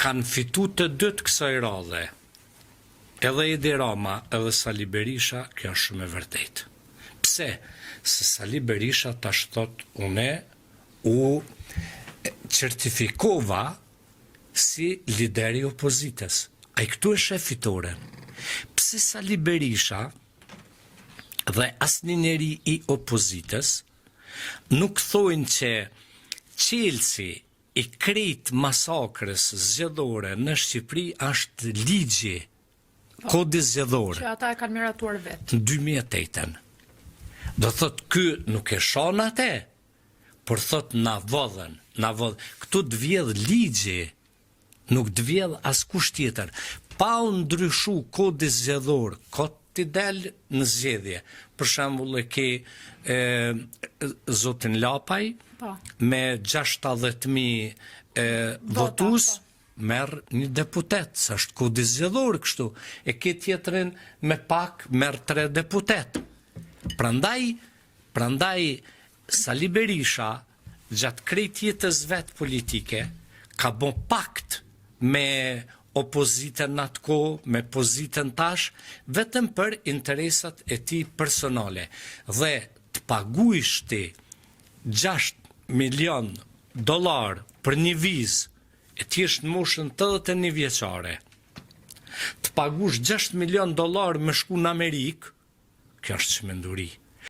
Kanë fitu të dytë kësaj radhe. Edhe Edi Rama edhe Sali Berisha, kjo është shumë e vërtetë. Pse? Se Sali Berisha tash thotë une u certifikova si lider i opozitës. Ai këtu e sheh fitoren. Pse Sali Berisha dhe asnjë njeri i opozitës nuk thojnë që çelësi i krejt masakrës zgjedhore në Shqipëri është ligji, po, kodi zgjedhor. Që ata e kanë miratuar vetë. Në 2008-ën. Do thot ky nuk e shan atë, por thot na vodhën, na vodhën. Këtu të vjedh ligji, nuk të vjedh askush tjetër. Pa u ndryshu kodi zgjedhor, kot ti del në zgjedhje. Për shembull e ke e, zotin Lapaj po. me 60.000 e, votues, po. merr një deputet, se është kodi zgjedhor kështu. E ke tjetrin me pak, merr tre deputet. Prandaj, prandaj Sali Berisha gjatë krejt jetës vet politike ka bo pakt me opozitën në atë kohë, me pozitën tash, vetëm për interesat e tij personale. Dhe të pagujsh ti 6 milion dollar për një vizë, e ti je në moshën 81 vjeçare, të pagush 6 milion dollar me shku në Amerikë, kjo është çmenduri.